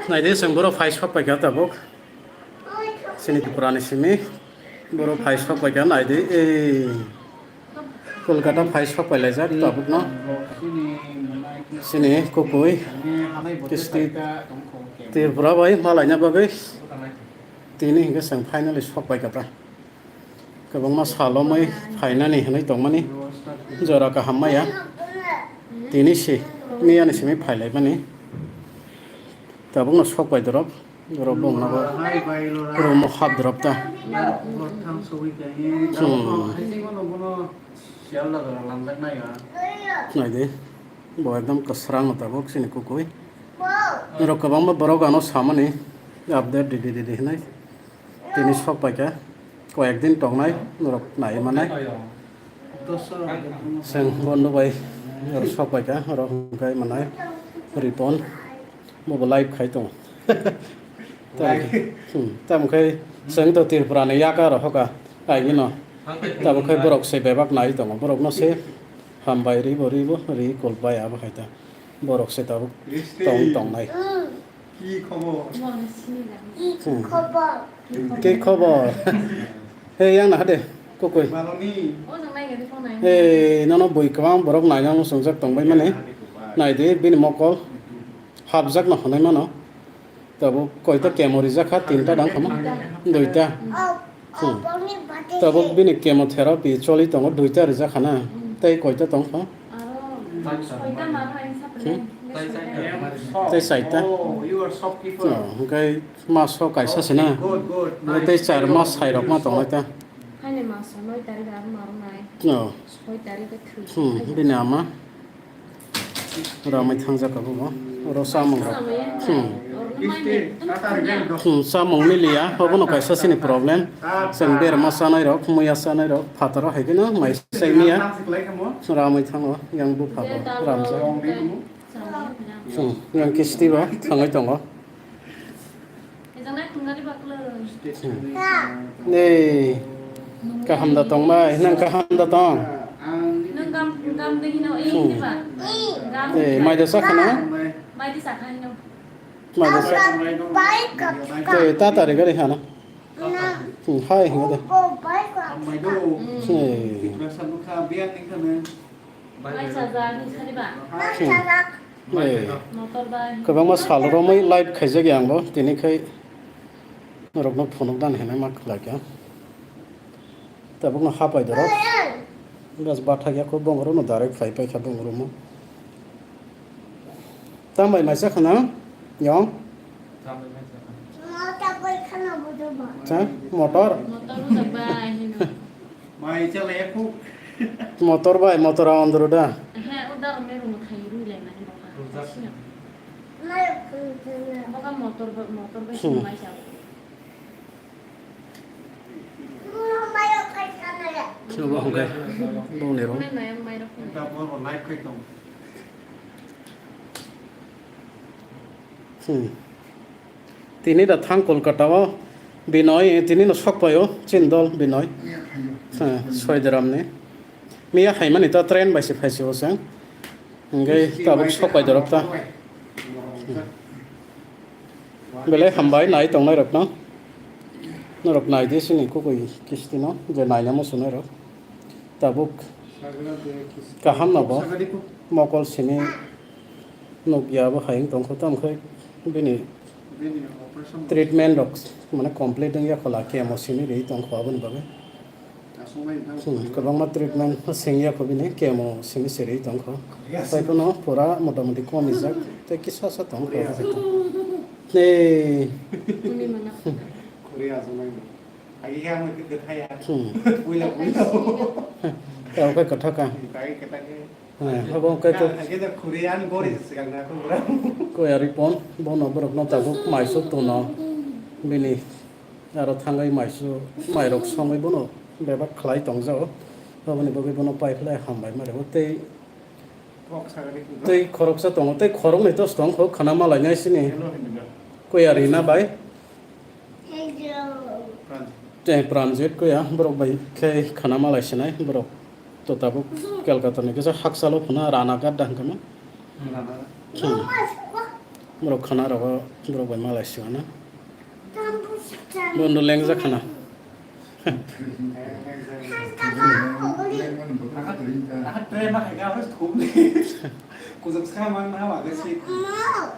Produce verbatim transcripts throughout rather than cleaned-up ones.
Naidi, chwng borok phai sok paikha tabuk. Chini Tripura ni simi borok phai sok paikha, naidi, ei Kolkata phai sok pailaijak tabukno. Chini Kukui kisti Tripura bai malaina bagwi tini hinkhe chwng finally sok paikha ta. Kwbangma salo mai phainani hinwi tongmani jora kaham maya. Tini se miyani simi phailaimani. Tabukno sok pai dorop, dorop bongno bo room o hap dorop ta. Hmm. Naidi, bo ekdom kwsrango tabuk chini Kukui. Norok kwbangma borok ano samani update ridi ridi hinwi. Tini sok paikha, koyek din tongnai, norok nai manai. Chwng bondo bai norok sok paikha, norok hwnkhe manai Ripon, bobo live khai tongo. Tam-, hmm, tamo khe chwng to Tripura ni yaka rok hoka, kaigino. Tamo khe borok se bebak nai tongo, borok no se hambai ribo, ribo, ri kol bai abo hai ta. Borok se tabuk tong tongnai. Ki khobor? Hmm. Ki khobor? He, yang na hade, Kukui. He, nono bui kwbang borok naina muchungjak tongbai mani. Naidi, bini mokol hapjak no hwnwi mano. Tabuk koita chemo rijak kha, tinta dang khama? Duita. Hmm. Tabuk bini chemotherapy choli tongo, duita rijak khana. Tei koita tong kha? Hmm? Tei saita? Oh, hwnkhe maso kaisa se na? Tei char mas sairok ma tongnai ta? Oh. Hmm, bini ama. Ramai thangjak abo bo. Oro samung rok. Hmm. Hmm, samung miliya. Obono kaisa sini problem. Chwng berma chanai rok, muya chanai rok, phataro hai kheno mai sai miya. Ramai thango, yang bupha bo, ramjak. Hmm, yang kisti bo, thangwi tongo. Nei, kaham da tong bai, nang kaham da tong? Hmm. Ei, mai da sa khana? Mai da sa. Ei, ta tari gari hana. Hmm, hai, hinga da. Ei. Hmm. Kwbangma sal romwi live khaijak ya ang bo, tini khai norokno phunuk dan hinwi ma khlai kha. Tabukno hapai dorok. Bas bathak ya kho bongorokno direct phai paikha bongorokno. Tambai maisa khana yong? Cha, motor? Motor rwjak bai hino. Mai chalai ya khuk. Motor bai, motor a ondro da. He, o da me rung khai rui lai mani boka. Rujak. Boka motor ba, motor bai. Hmm. Sumai sa. Khe bo hwnkhe bongni rung. Mai mai rok. Da bo bo nai khai tong. Hmm. Tini da thang Kolkata o Binoy, tini no sok paio, chini dol Binoy. Ha, Soidaram ni. Miya haimani ta train bai se phaisi o se. Hingke tabuk sok pai dorok ta. Hmm. Belai hambai nai tongnai rok no. Norok nai di sini kukui kisti no, je naina muchunai rok. Tabuk kaham no bo mokol simi nukya bo hai wng tongkho, tamo khe bini treatment rok mane complete wngya khola, chemo simi ri tongkho aboni bagwi. Hmm, kwbangma treatment sengya kho bini, chemo simi se ri tongkho. Tai phano pura motamoti komijak tei kisa sa tongkho. Nei. Hmm. Tei okhai kwthaka. Habo okhai to. Koyari pon, bono borokno tabuk maisu tuno. Bini aro thangwi maisu, mairok songwi bono bebak khlai tongjago. Aboni bagwi bono paiphlai hambai mare. Tei, tei khoroksa tongo, tei khoroknwi tos tong kho khana malainai sini. Koyari na bai? Tei Pranjit koya, borok bai khe khana malai sinai, borok to tabuk Kolkata ni kisa haksalo phano Ranaghat da hwnkhe ma. Hmm. Borok khana rogo borok bai malai sio na. Bondo lengjak khana.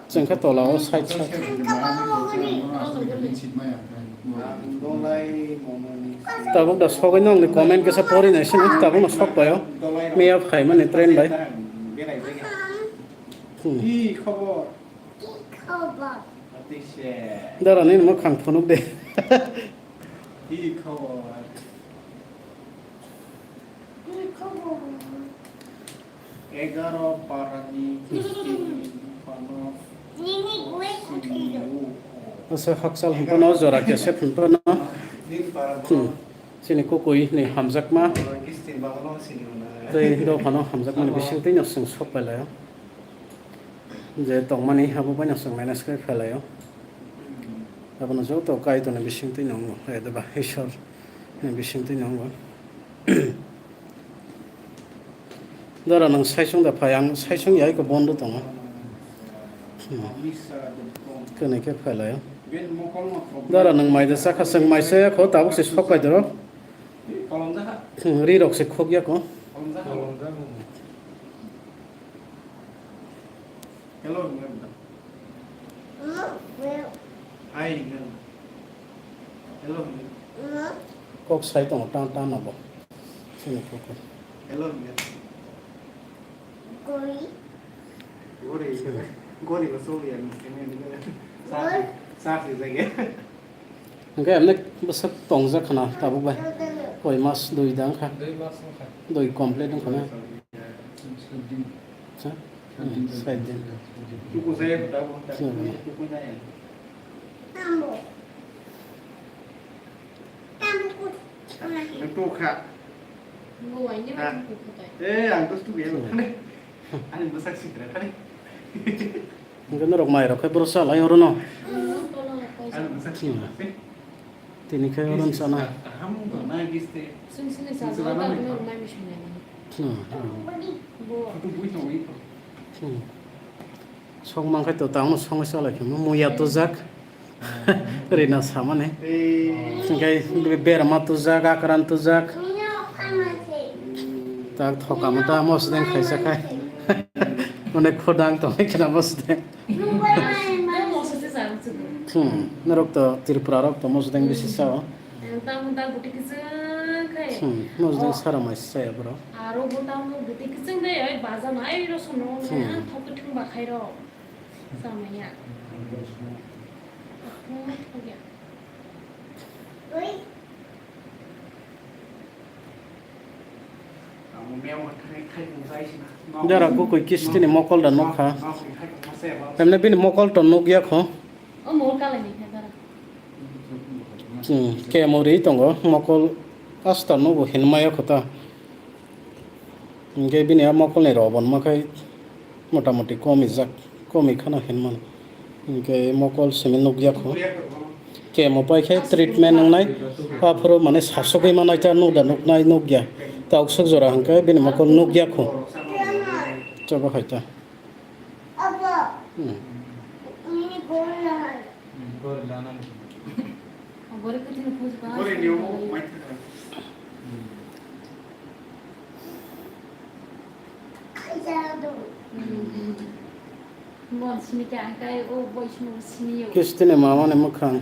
Chwng khe tola o side side. Tabuk da sogwi nongni comment kisa pori nai sini, tabuk no sok paio. Miya phaimani train bai. Hmm. Dara nini mwkhang phunuk de. Egaro parani kistini phano sini o. Asa hakchal hwnphano jora kesep hwnphano. Hmm. Chini kukui ni hamjakma. Tei dophano hamjakmani bisingtwi no chwng sok pailaio. Je tongmani abo bai no chwng manage khe pailaio. Abono joto Kaitorni bisingtwi no wngo, edeba Ishwar ni bisingtwi no wngo. Dara nwng saichung da phai, ang saichung ya iko bondo tongo. Hmm. Kwnwi khe phailaio. Dara nwng mai da chakha, chwng mai chaya kho, tabuk se sok pai doro. Hmm, ri rok se khok ya kho. Hello, hi, hi. Hello, hi. Kok sai tongo, tan, tan abo. Sini kok, kok. Hello, hi. Gori. Gori, gori ba soli ya, ni, ni, ni. Sa, sa, si, sa, ya. Hingke emne bwswk tongjak khna tabuk bai. Koi mas dui da wngkha. Dui mas wngkha. Dui complete wngkha na. Sa? Hmm, sai din. Sini. Hingke norok mai rok khe boro salai oro no. Tini khe oro no sana. Hmm, hmm. Sok man khe to tamo songwi salai khe muya tujak. Rina samani. Hingke berma tujak, akran tujak. Tak thokama ta mosdeng khaisa khai. Onek khodang tongwi khna mosdeng. Hmm, norok to Tripura rok to mosdeng bisi sao. Hmm, mosdeng sara mai saya bro. Aro bo tamo guti kiching de, oi baja nai ro sono, hmm, thok thung ba khai ro. Samaya. Dara kukui kistini mokol da nukha. Emne bini mokol to nukya kho. Hmm, kemo ri tongo, mokol asta nugo hinmaya kho ta. Hingke bini a mokolni rw bonma khai motamoti komijak, komi khana hinmano. Hingke mokol simi nukya kho. Kemo pai khe treatment wngnai, aphuru mane sasogwi manai ta nukda nuknai nukya. Ta oksok jora hingke bini mokol nukya kho. Chobo hai ta. Hmm. Kistini mamani mwkhang.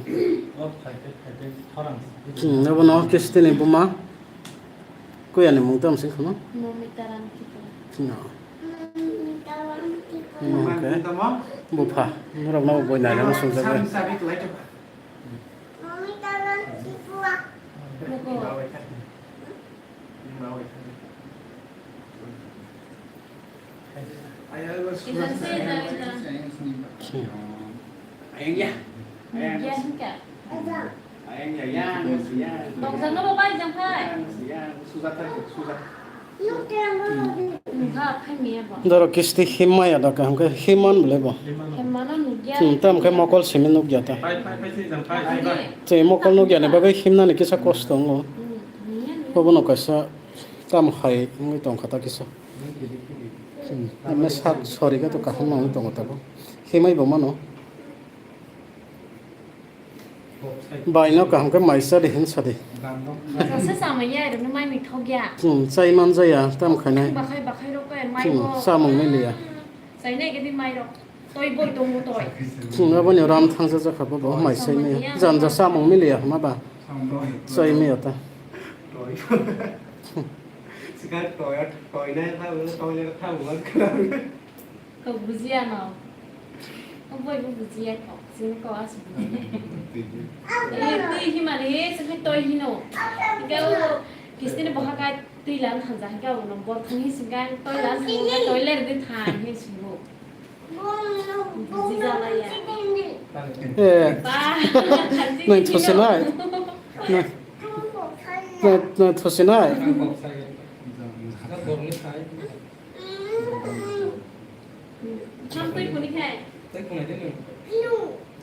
Hmm, abo no kistini buma. Kuyani mung tamo se kheno? Momita Ram Tripura. No. Momita Ram Tripura. Omo hwnkhe bupha, norok no boi nai nang sumjak bai. Momita Ram Tripura. Doro kisti him maya da kaham khe him man bole bo. Hmm, tam khe mokol simi nukya ta. Tei mokol nukya ni bagwi himnani kisa kosto wngo. Obono kaisa tam hai wngwi tongkha ta kisa. Hmm, amo sak sori khe to kaham nangwi tongo tabuk. Khemai bo mano. Bai no kaham khe mai cha di hin sa di. Sasa samaya rwno mai mi thok ya. Hmm, chai man jaya, tam khainai. Bakhai bakhai rok khe mai Hmm, bo. Samung miliya. Chai nai gidi mai rok. Toi boi tongo toi. Hmm, aboni ram thangsa jakha bo, bo mai sai mai. Samung ya. Janja samung miliya hama ba. Samung. Chai mai ata. Toi. Sikar toi, toi nai tha, toi nai tha, Kok bujiya no. Kok boi bo bujiya kok. Sini kok as bujiya. Eh, twi himani, eh, sini toi hino. Hingke o, kistini boha kai twi lan thanja, hingke o no bor thang hi singka, toi lan thang, toi ler di thang hi singo. Buji jala ya. Eh. Ba, thanti Nang hino. Thosinai. Nang, nang, nang thosinai. Ang kok sai. Ang kok ni sai. Cham twi kuni khai? Tei kunai de nung.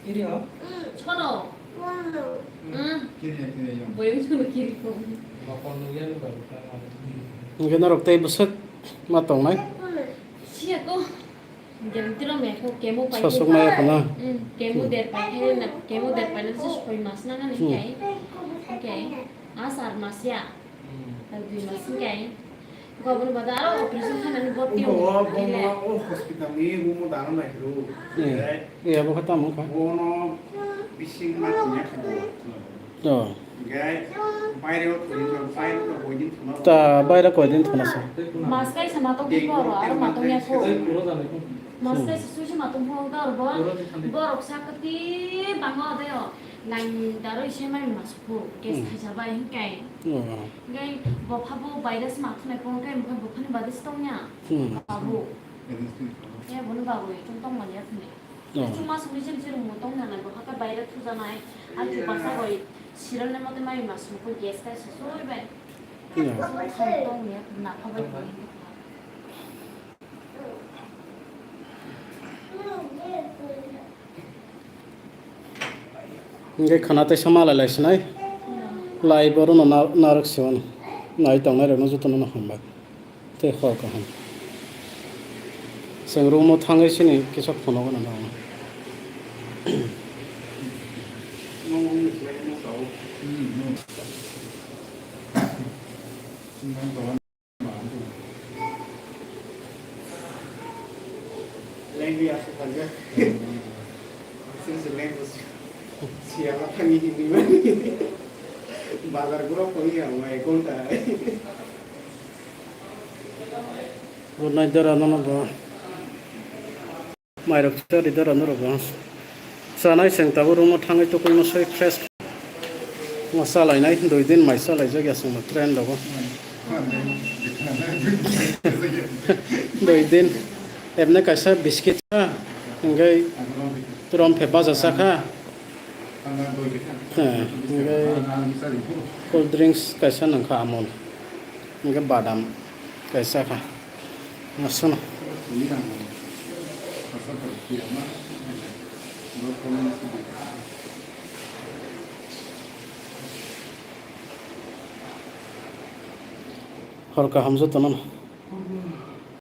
Kiri ho? Chono. Hmm. Kiri ya, kiri ya. Boyong chono kiri ko. Bakon nung ya ni baru kan ada. Hingke norok tei bwswk ma tongnai? Siya ko. Hingke tiro me ko kemo pai. Sosok maya khana. Hmm. Kemo Hmm. der pai khai na, kemo der pai na se soi mas na na ni Hmm. kai. Okay. Asar mas ya. Tang dui mas hingke. Gobor bada aro operation khanani bot tio. Obo, obo, omo, o hospital ni room o dano nai ro. Eh, eh, abo kha tamo kha. Bono bising ma tinya kha bo. Oh. Gai, baire o thori no, baire o boidin thuna. Ta, baire koidin thuna sa. Mas kai sa matong Dengu ko ro, aro matong ya ko. Mas kai sa sui sa matong ko ro, borok sa kati bango de o. Lain daroi se mai mas ko, gas Hmm. khaisa bai hingkai. Oh. Hingkai bopha bo virus ma thunai phone kai, hingkai bophani bade se tongya. Hmm. Babu. Ya, bono babu, chung tong manya thunai. Oh. Chung mas ni jem jem mo tong nanai, bopha ka virus thujanai, a chu basa roi, siral ne mote mai mas ko gas kai se soi bai. Yeah. Tong ya, na pha bai ko. Hingke khana teisa malai lai sinai. Lai borok no na-, narwk se wano. Nai tongnai rok no joto no hambai. Tei hor kaham. Chwng room o thangwi sini kisa phono gana nang. Lengwi aswk khaijak. Sini se lengwi siyama thangwi hinwi mani. Bazar guro kholi ya, wai gonta. Good night, dara, nono bo. Mairok chari dara norok bo. Chanai chwng tabuk room o thangwi tukuino soi fresh. Mo chalainai dui din mai chalaijak ya chwngno train rogo. Dui din. Ebne kaisa biscuit kha, hingke rom phe baja cha kha. He, hingke cold drinks kaisa nang kha Amul. Hingke badam kaisa kha. Aswkno. Hor kaham jotono.